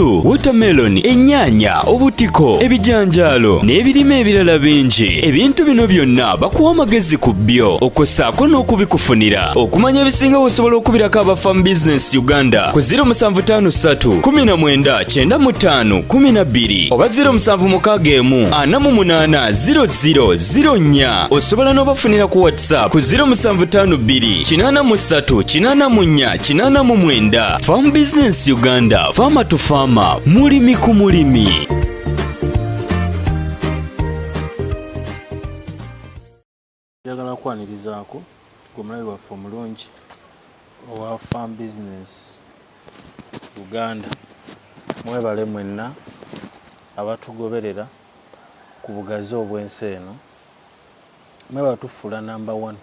Watermelon, ennyaanya, obutiko, ebijanjaalo n'ebirime ebirala bingi. Ebintu bino byonna bakuwa amagezi ku byo okwossaako n'okubikufunira. Okumanya ebisinga osobola okubirako aba Farm Business Uganda ku 0753 19 95 12 oba 0761 48 00 04. Osobola n'obafunira ku WhatsApp ku 0752 83 84 89. Farm Business Uganda, farmer to farmer, mulimi ku mulimi. Njagala kwanirizaako gwe omulabi waffe omulungi owa Farm Business Uganda. Mwebale mwenna abatugoberera ku bugazi obw'ensi eno. Mwebale tufuula number one.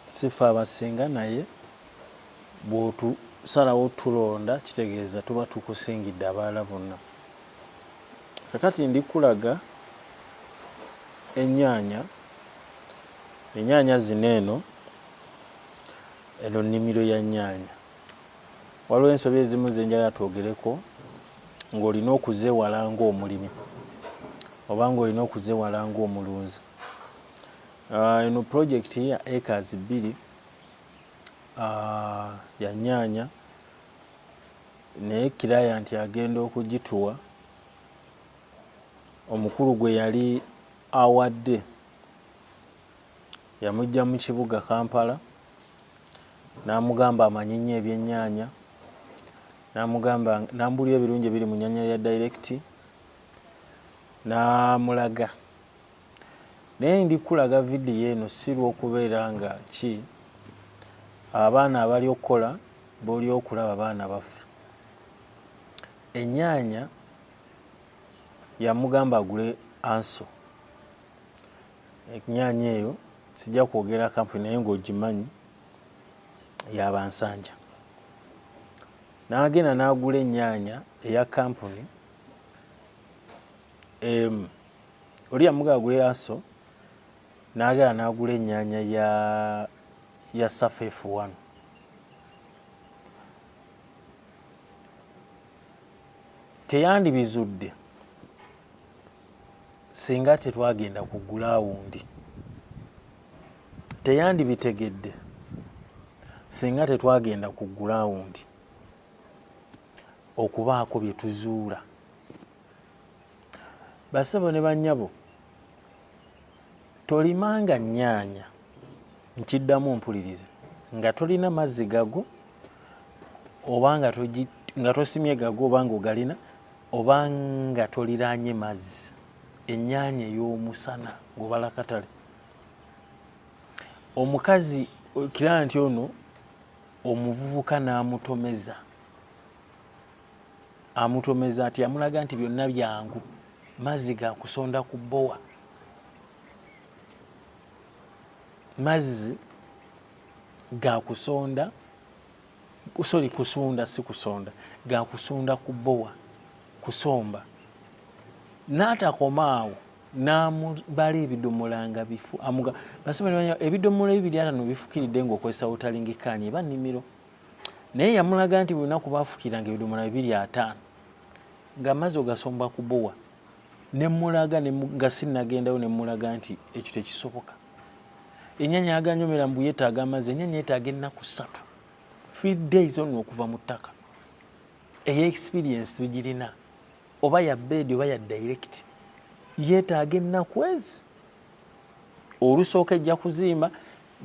Si ffe abasinga, naye bw'otusalawo tulonda kitegeeza tuba tukusingidde abalala bonna. Kakati ndi kulaga ennyaanya. Ennyaanya zino eno nnimiro ya nnyaanya. Waliwo ensobi ezimu ze njagala twogereko ng'olina okuzeewala ng'omulimi oba ng'olina okuzeewala ng'omulunzi. Eno pulojekiti ya acres 2 ya nnyaanya, naye client agenda okugituwa omukulu gwe yali awadde yamuggya mu kibuga Kampala n'amugamba amanyi nnyo ebyennyanja, n'amugamba n'ambuulira ebirungi ebiri mu nnyaanya ya direct, n'amulaga. Naye ndi kulaga vidiyo eno si lw'okubeera nga ki abaana abali okukola b'oli okulaba baana baffe. Ennyaanya yamugamba agule anso. Ennyaanya eyo sijja kwogera kampuni naye ng'ogimanyi, yabansanja. N'agenda n'agula ennyaanya eya kampuni emu. Oli yamugamba agule anso, n'agenda n'agula ennyaanya ya Safa F1. Teyandibizudde singa tetwagenda ku gulawundi. Teyandibitegedde singa tetwagenda ku gulawundi okubaako bye tuzuula. Bassebo ne bannyabo, tolimanga nnyaanya, nkiddamu mpulirize, nga tolina mazzi gago oba nga tosimye gago oba ng'ogalina oba nga toliraanye mazzi. Ennyaanya ey'omusana ng'obala katale. Omukazi kira nti ono omuvubuka n'amutomeza, amutomeza ati amulaga nti byonna byangu, mazzi ga kusonda ku bbowa, mazzi ga kusonda, sorry, kusunda, si kusonda, ga kusunda ku bbowa, kusomba. N'atakoma awo, n'amubala ebidomola nga bifu. Ebidomola 250 bifukiridde ng'okozesa watering can eba nnimiro. Naye yamulaga nti buli lunaku baafukiranga ebidomola 250 ng'amazzi ogasomba ku bbowa. Ne mmulaga nga sinnagendayo, ne mmulaga nti ekyo tekisoboka. Ennyaanya aganyomera mbu yeetaaga amazzi. Ennyaanya yeetaaga ennaku 3, 3 days onno okuva mu ttaka. Eyo experience tugirina, oba ya bed oba ya direct, yeetaaga ennaku ezi. Olusooka ejja kuzimba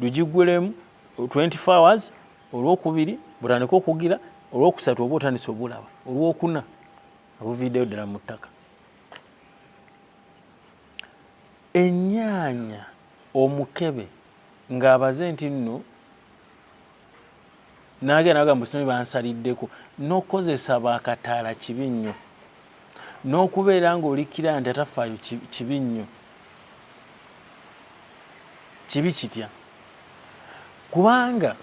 lugigwiremu 24 hours, olwokubiri butandika okugira, olwokusatu oba otandise obulaba, olwokuna abuviiddeyo ddala mu ttaka. Ennyaanya omukebe ng'abaze nti nno n'agenda nagamba busimanyi bansaliddeko n'okukozesa bakataala kibi nnyo, n'okubeera ng'olikira nti atafaayo kibi nnyo. Kibi kitya? Kubanga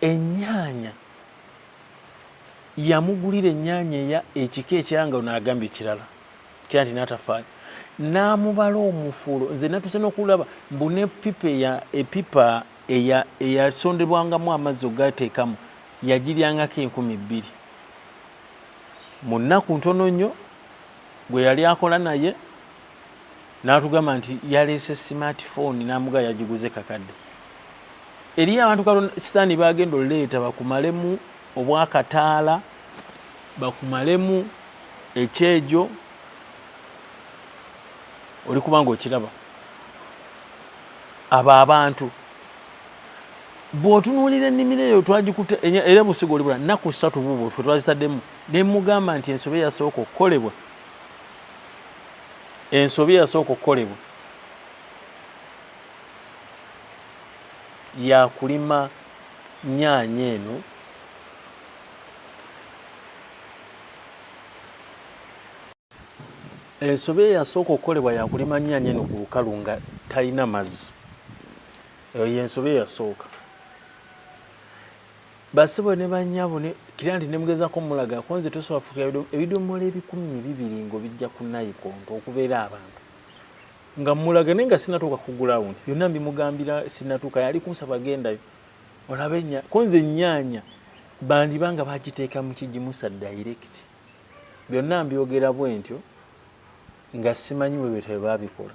ennyaanya yamugulira ennyaanya eya ekika ekyanga ono agambye ekirala kira nti n'atafaayo n'amubala omufuulo. Nze natuuse n'okulaba mbu ne pipa epipa eyasondebwangamu amazzi ogateekamu yagiryangako 2000. Mu nnaku ntono nnyo gwe yali akola naye n'atugamba nti yaleese smartphone n'amuga yagiguze kakadde. Eriyo abantu kalo sitaani bagenda oleeta bakumalemu obwakataala, bakumalemu ekyejo, oli kubanga okiraba abo abantu bw'otunuulira ennimiro eyo twagikutte era busigo olibula nnaku ssatu buubwo ffe twazitaddemu ne mugamba nti ensobi eyasooka okukolebwa ensobi eyasooka okukolebwa yakulima nyaanya eno Ensobi eyasooka okukolebwa yakulima nnyaanya eno ku lukalu nga talina mazzi. Eyo y'ensobi eyasooka. Bassebo ne bannyabo ne kira nti ne mugezaako mulaga ko nze tosobola fukira ebidomola 2000 ng'obijja ku nayikonto okubeera abantu nga mulaga naye nga sinatuuka ku gulawundi byonna mbimugambira sinatuuka yali kunsaba gendayo olabe enya ko nze ennyaanya bandiba nga bagiteeka mu kigimusa direct. Byonna mbyogera bwentyo nga simanyi bwe bwe babikola.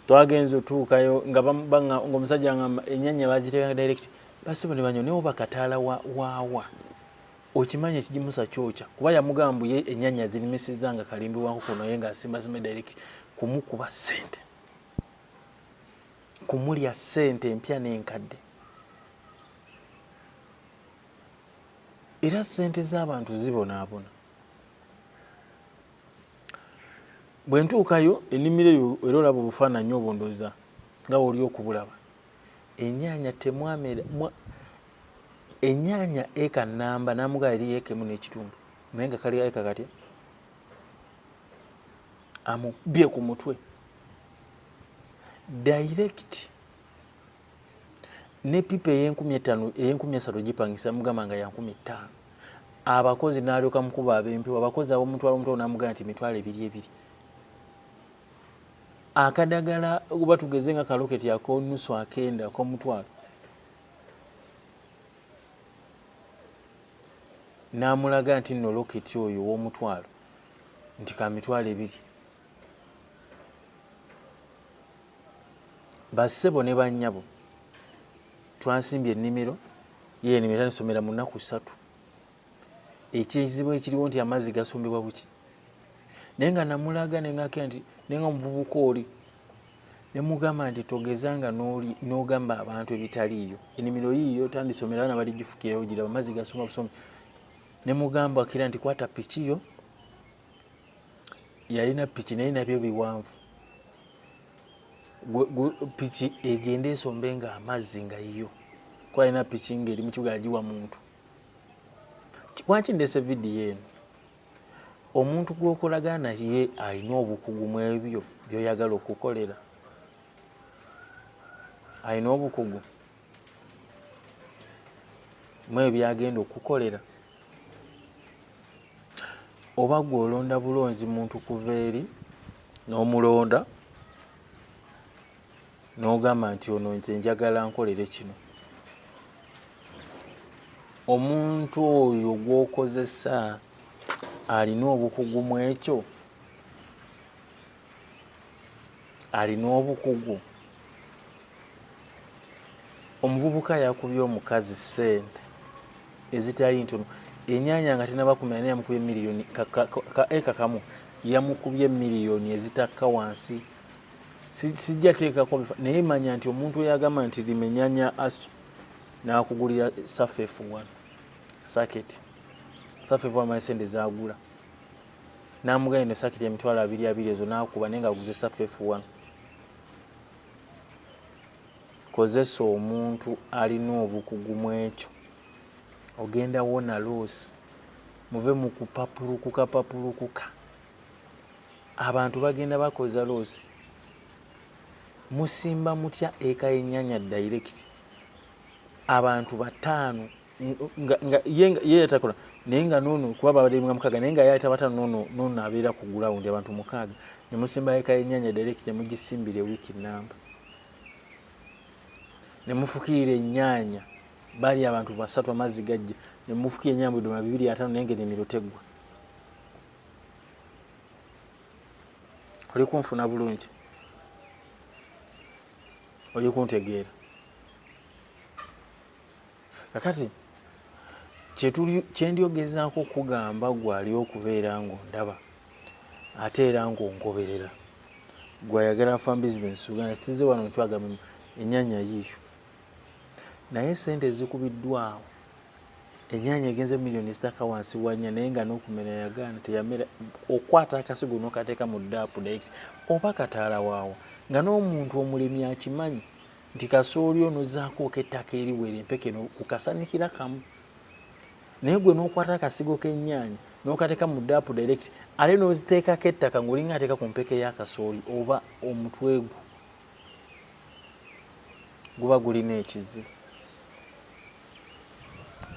Twagenze otuukayo nga ng'omusajja ngamba ennyanya bagiteeka direct basibo ne banyo naye oba kataala waawa okimanyi ekigimusa kyokya kuba yamugamba mbu ye ennyanya zirimisiza nga kalimbi wa nkoko naye ng'asimbasima direct kumukuba ssente kumulya ssente empya n'enkadde. Era ssente z'abantu zibonaabona. Bwe ntuukayo ennimiro eyo era olaba obufaananyi obwo ndowooza nga woli okubulaba. Ennyaanya temwamera ennyaanya eka nnamba n'amugaa eri eka emu n'ekitundu naye nga kali eka katya amubye ku mutwe direct Ne pipa ey'enkumi ettano ey'enkumi essatu gipangisa mugamba nga ya 50,000. Abakozi n'alyoka mukuba ab'empewo abakozi ab'omutwalo omutwalo n'amugamba nti emitwalo ebiri ebiri. Akadagala oba tugeze nga kaloketi ak'onusu akenda ak'omutwalo n'amulaga nti nno loketi oyo ow'omutwalo nti ka mitwalo ebiri. Bassebo ne bannyabo, twasimbye ennimiro, ye ennimiro etandise omera mu nnaku ssatu. Ekizibu ekiriwo nti amazzi gasombebwa buki. Naye nga namulaga ne ngakira nti naye nga omuvubuka oli ne mugamba nti togezanga n'ogamba abantu ebitaliiyo. Ennimiro yiiyo tandise omera abaana baligifukirayo giraba amazzi gasomba busomi. Ne mugamba kira nti kwata piki yo. Yalina piki naye nabyo biwanvu. Piki egende esombe nga amazzi nga yiyo kuba alina piki nga eri mu kibuga yagiwa muntu. Lwaki ndeese vidiyo eno? Omuntu gw'okolagana naye alina obukugu mu ebyo by'oyagala okukolera, alina obukugu mu ebyo by'agenda okukolera, oba gwe olonda bulonzi muntu kuva eri n'omulonda n'ogamba nti ono nze njagala nkolere kino. Omuntu oyo gw'okozesa alina obukugu mu ekyo? Alina obukugu? Omuvubuka yakubye omukazi ssente ezitali ntono ennyanya nga tenaba kumera naye yamukubye miliyoni ka eka kamu yamukubye miliyoni ezitakka wansi. Sijja teekako naye manya nti omuntu eyagamba nti lima ennyanya aso n'akugulira safefu wano saketi safefu amanyi sente zagula n'amugamba eno saketi emitwalo abiri abiri ezo n'akuba naye ng'aguze safefu wano. Kozesa omuntu alina obukugu mu ekyo ogenda wona loosi. Muve mu kupapulukuka papulukuka. Abantu bagenda bakoza loosi. Musimba mutya eka y'ennyanya direct? Abantu bataano nga ye ye yatakola naye nga nono kuba babadde nga mukaaga naye nga yayita bataano nono nono abeera ku ground abantu mukaaga ne musimba eka y'ennyanya direct ne mugisimbira ewiiki nnamba ne mufukirira ennyaanya bali abantu basatu amazzi gajja Ne mufukiya ennyama ebidomola 250, naye ng'ennimiro teggwa. Oli kunfuna bulungi? Oli kuntegeera? Kakati kyendyogezaako okugamba gwali okubeera ng'ondaba ate era ng'ongoberera, gwayagala Farm Business Uganda, kize wano ntwagamba ennyaanya yiiyo, naye sente ezikubiddwawo, ennyaanya egenze miliyoni zitaka wansi wa 4, naye nga n'okumera yagaana, teyamera. Okwata akasigo n'okateeka mu DAP direct oba kataala waawo, nga n'omuntu omulimi akimanyi nti kasooli onozaako ettaka eriwera empeke kukasanikira kamu, naye gwe n'okwata akasigo k'ennyaanya n'okateeka mu DAP direct ate n'oziteekako ettaka ng'olinga ateeka ku mpeke y'akasooli, oba omutwe gwo guba gulina ekizibu,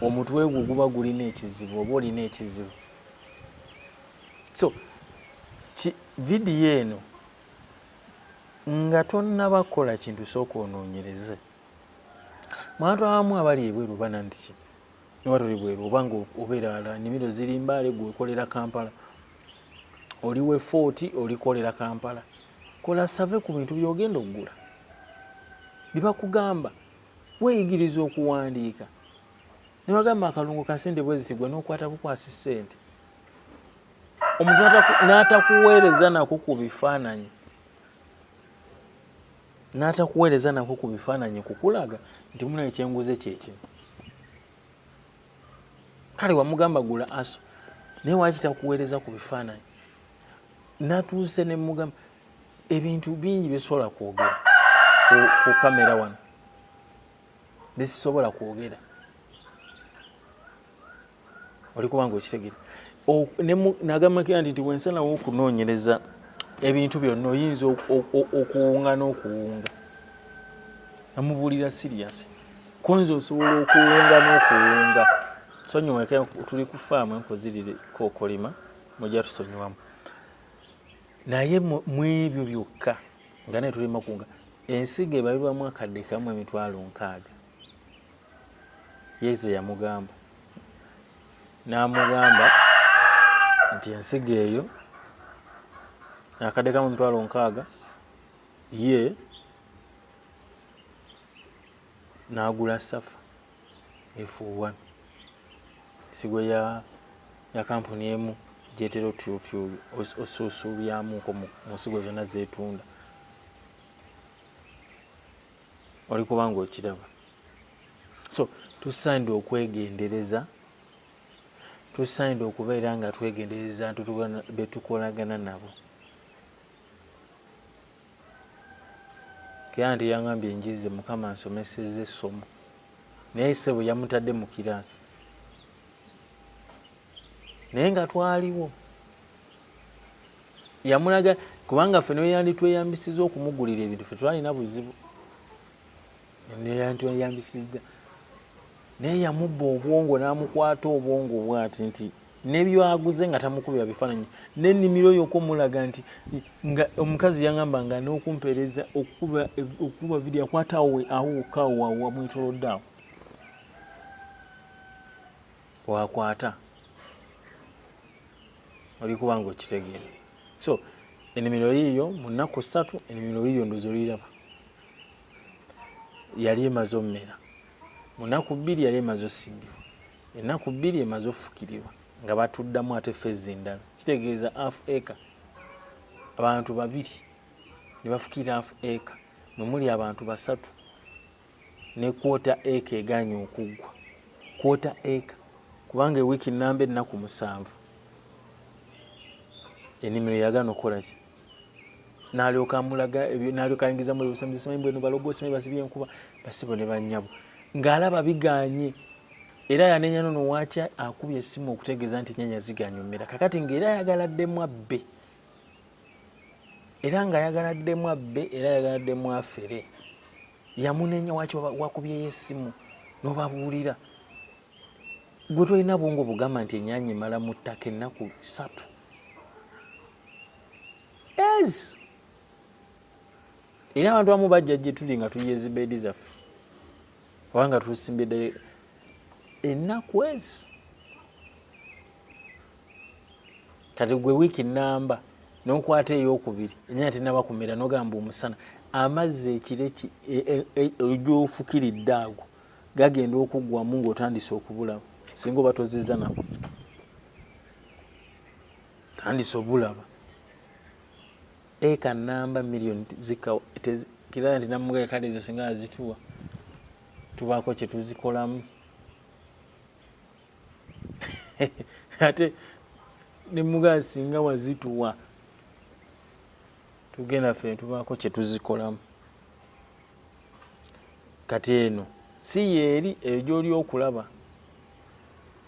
omutwe gwo guba gulina ekizibu, oba olina ekizibu. So vidiyo eno, nga tonnaba kukola kintu, sooka onoonyereze. Mwantu abamu abali ebweru bana nti ki niba toli bweru oba nga obeera wala, nnimiro ziri Mbaale, gwe okolera Kampala, oli we Footi, olikolera Kampala, kola survey ku bintu by'ogenda okugula bibakugamba. Weeyigiriza okuwandiika, ne bagamba akalungo ka sente bwe ziti, gwe n'okwata bukwasi ssente, omuntu n'atakuweereza nako ku bifaananyi, n'atakuweereza nako ku bifaananyi kukulaga nti muna ekyenguze kyekino. Kale wamugamba gula aso, naye waki takuweereza ku bifaananyi? Natuuse ne mugamba ebintu bingi bisobola kwogera ku kamera wano, bisisobola kwogera. Oli kubanga okitegere, nagamba nti nti wensalawo okunoonyereza ebintu byonna, oyinza okuwunga n'okuwunga. Namubuulira serious, konza osobola okuwunga n'okuwunga. Sonyiweke, tuli ku faamu, enkozirire kookolima, mujja tusonyiwamu. Naye mu ebyo byokka nga naye tulima kunga, ensigo ebalirwamu 1,000 60,000. Yeze yamugamba, n'amugamba nti ensigo eyo 1,060,000, ye n'agula safa efuuwa nsigo ya kampuni emu gyetera osuusuubyamuko mu nsigo zonna zeetunda. Oli kubanga okiraba. So tusaanidde okwegendereza, tusaanidde okubeera nga twegendereza betukolagana nabo. Kera nti yangambye njize, Mukama nsomesezza essomo, naye ssebo yamutadde mu kiraasi, naye nga twaliwo yamulaga, kubanga ffe neyanditweyambisiza okumugulira ebintu, ffe twalina buzibu neyanditweyambisiza, naye yamubba obwongo n'amukwata obwongo bwati nti nebyaguze nga tamukubira bifaananyi n'ennimiro yokka omulaga nti nga omukazi yangamba nga n'okumpeereza okukuba vidiyo akwata awo awo wokka awo awo wamwetolodde awo wakwata. Oli kubanga okitegeera. So ennimiro yiiyo mu nnaku 3, ennimiro yiiyo ndowooza oliraba yali emaze ommera mu nnaku 2, yali emaze osimbibwa ennaku 2, emaze ofukirirwa nga batuddamu ate phase endala. Kitegeeza half acre abantu babiri ne bafukirira half acre, mwe muli abantu basatu ne quarter acre eganye okuggwa. Quarter acre, kubanga ewiiki namba ennaku 7, ennimiro yagaana okukola ki? N'alyoka amulaga, n'alyoka ayingizamu ebusamize, simanyi bweno balogo, simanyi basibye enkuba, basibo ne bannyabo, ng'alaba biganye. Era yanenya nono waaki akubye essimu okutegeeza nti ennyanya ziganye ommera. Kakati ng'era ayagala ddemu abbe, era ng'ayagala ddemu abbe, era ayagala ddemu afere. Yamunenya waaki wakubyeyo essimu n'obabuulira? Gwe tolina bwongo bugamba nti ennyanya emala mu ttaka ennaku 3 ez? Era abantu abamu bajja gye tuli nga tuyiye zibeedi zaffe, kubanga tusimbye ddala. Ennaku ezi kati gwe wiiki namba nokwata eyokubiri enyanya tenaba kumera nogamba omusana amazzi ekire gyofukiridde ago gagenda okuggwamu ng'otandise okubulaba singa oba tozizza nako tandise obulaba eka namba miliyoni kirala nti namugaye kale ezo singa azituwa tubaako kyetuzikolamu ate nemugaa singa wazituwa tugenda ffe tubaako kyetuzikolamu kati eno si yeeri eyo gyoli okulaba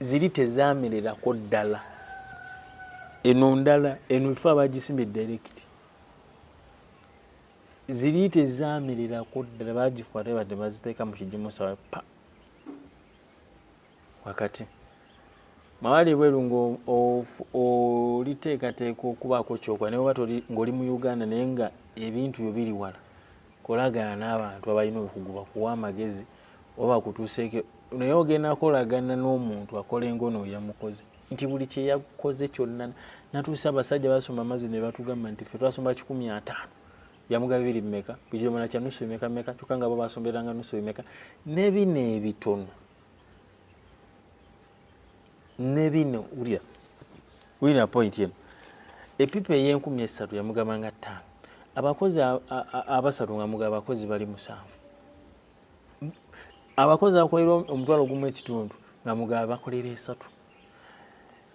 ziri tezamererako ddala eno ndala eno ife abagisimye direct ziri tezamererako ddala bagikwata badde baziteeka mu kigimusa pa wakati mawali ebweru ng'oliteekateeka okubaako kyokola naye oba ng'oli mu Uganda naye nga ebintu byo biri wala kolagana n'abantu abalina obukugu bakuwa amagezi oba bakutuuseeko naye ogenda kolagana n'omuntu akola engono yamukoze nti buli kye yakoze kyonna natuusa abasajja basoma amazzi ne batugamba nti ffe twasomba 150 yamugaba bibiri bimeka buli kidomola kya nusu bimeka bimeka kyokka nga bo basomberanga nusu bimeka ne bino ebitono ne bino wulira wulira point eno epipa ey'enkumi essatu yamugaba nga ttaano abakozi abasatu nga mugaba abakozi bali musanvu abakozi abakolera omutwalo gumu ekitundu nga mugaba bakolera esatu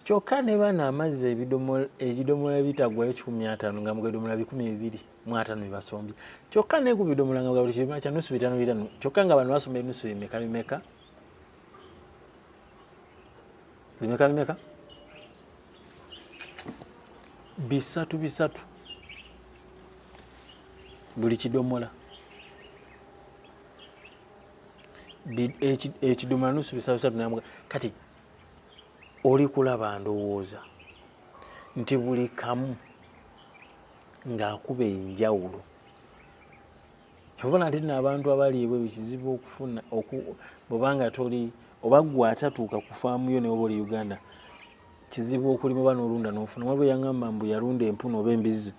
kyokka ne bano amazzi ebidomola bitagwayo 150 nga mugaba ebidomola 250 byebasombye kyokka ne ku bidomola nga buli kidomola kya nusu bitano bitano kyokka nga bano basomba enusu bimeka bimeka bimeka bimeka bisatu bisatu buli kidomola ekidomola nusu bisatu bisatu namuga kati oli kulaba ndowooza nti buli kamu ng'akuba enjawulo kyova nti nno abantu abali ebweru kizibu okufuna bwobanga toli oba gwe atatuuka ku faamu yo naye oba oli Uganda kizibu okulima oba n'olunda n'ofuna waliwo yangamba mbu yalunda empunu oba embizzi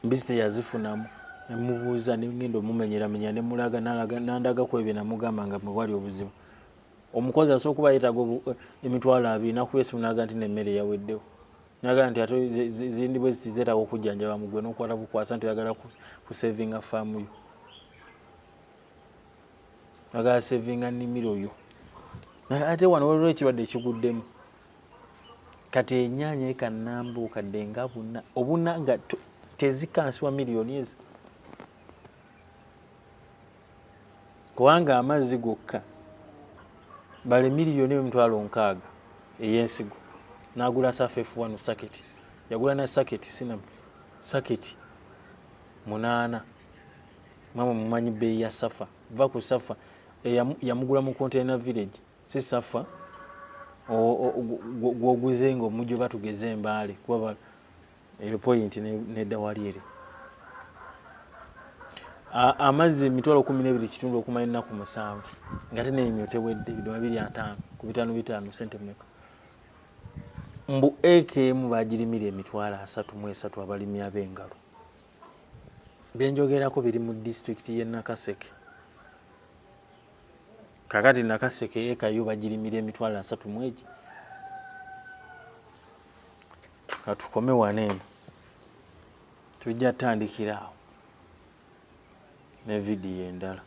mbizzi teyazifunamu nemubuuza nengenda omumenyeramenya nemulaga nandagaku ebyo namugamba nga mwewali obuzibu omukozi asobola okuba yeetaaga emitwalo abiri nakuba esimu naga nti nemmere yaweddewo naga nti ate zindi bwe ziti zeetaaga okujjanjaba mugwe n'okwata bukwasa nti oyagala kusevinga faamu yo oyagala sevinga nnimiro yo ate wano waliwo ekirwadde ekiguddemu kati enyaanya eka nnamba okadde nga buna obuna nga tezikansiwa miliyoni ezo kubanga amazzi gokka bale miliyoni emitwalo nkaaga ey'ensigo n'agula safa efuwano saketi yagula na saketi sina saketi 8 mama mumanyi bbeeyi ya safa va ku safa yamugula mu container village si safa gwoguze nga omujjo batugeze embaale kuba eyo point nedda wali eri amazzi emitwalo 12 kitundu okumala ennaku 7 nga te n'emyo tewedde ebidoma 250 ku 5 5 sente mmeka mbu eka emu bagirimira emitwalo 33 abalimi ab'engalo byenjogerako biri mu disitulikiti y'e Nakaseke kakati Nakaseke eka yo bagirimira emitwalo 30 egi katukome wano eno tujja tandikira awo ne vidiyo endala.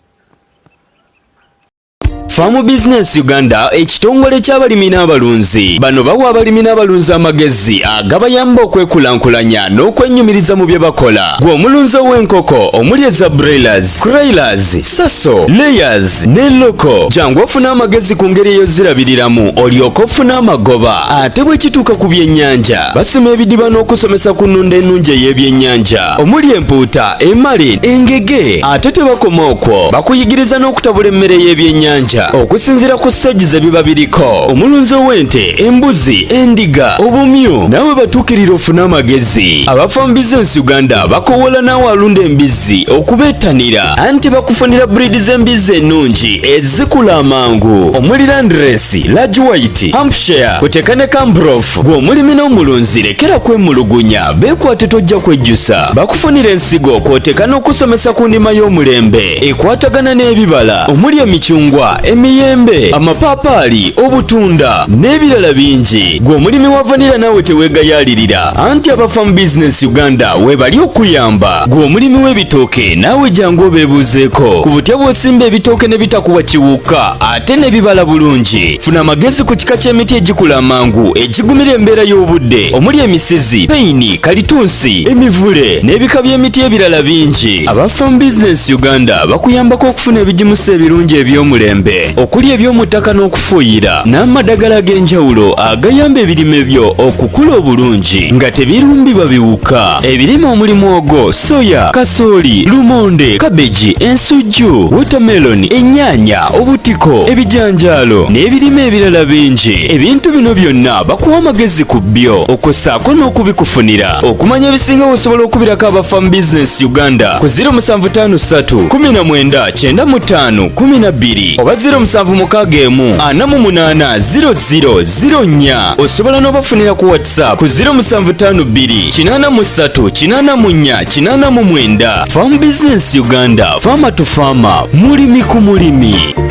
Farm Business Uganda ekitongole ky'abalimi n'abalunzi bano bawa abalimi n'abalunzi amagezi agabayamba okwekulankulanya n'okwennyumiriza mu bye bakola gwe omulunzi ow'enkoko omuli eza broilers, croilers, saso, layers ne loko jangu ofune amagezi ku ngeri ey'ozirabiriramu olyoke ofune amagoba ate bwe kituuka ku byennyanja basima ebidiba n'okusomesa ku nnunda ennungi ey'ebyennyanja omuli empuuta emale engege ate tebakoma okwo bakuyigiriza n'okutabula emmere y'ebyennyanja. Uganda okusinziira ku siteegi ze biba biriko. Omulunzi ow'ente, embuzi, endiga, obumyu naawe batuukirira ofune amagezi. Aba Farm Business Uganda bakowoola naawe alunda embizzi okubeettanira anti bakufunira breed z'embizzi ennungi ezikula amangu omuli Landrace, Large White, Hampshire kuteka ne Cambrof. Gwe omulimi n'omulunzi lekera kwemulugunya, beekwate tojja kwejjusa. Bakufunira ensigo kw'oteeka n'okusomesa ku ndima y'omulembe ekwatagana n'ebibala omuli emicungwa, emiyembe, amapaapaali, obutunda n'ebirala bingi. Gwe omulimi wa vanira naawe teweegayaalirira anti aba Farm Business Uganda weebali okuyamba. Gwe omulimi w'ebitooke naawe jangu obeebuuzeeko ku butya bw'osimba ebitooke ne bitakuwa kiwuka ate ne bibala bulungi. Funa amagezi ku kika ky'emiti egikula amangu egigumira embeera y'obudde omuli emisizi, peyini, kalitunsi, emivule n'ebika by'emiti ebirala bingi. Aba Farm Business Uganda bakuyambako okufuna ebigimusa ebirungi eby'omulembe okuli eby'omu ttaka n'okufuuyira n'amadagala ag'enjawulo agayamba ebirime byo okukula obulungi nga tebirumbibwa biwuka. Ebirime omuli mwogo, soya, kasooli, lumonde, kabeji, ensujju, watermelon, ennyaanya, obutiko, ebijanjaalo n'ebirime ebirala bingi. Ebintu bino byonna bakuwa amagezi ku byo okwo n'okubikufunira. Okumanya ebisinga osobola okubirako aba Farm Business Uganda ku 0753 19 95 12 oba 0761 48 00 04. Osobola n'obafunira ku WhatsApp ku 0752 83 84 89. Farm Business Uganda, farmer to farmer, mulimi ku mulimi.